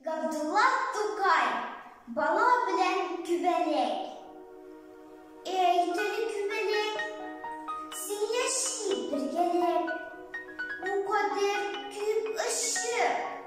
Габдулла Тукай, Бала белән күбәләк. Әй, тере күбәләк, сөйләшик бергәләп. Бу кадәр күп очып,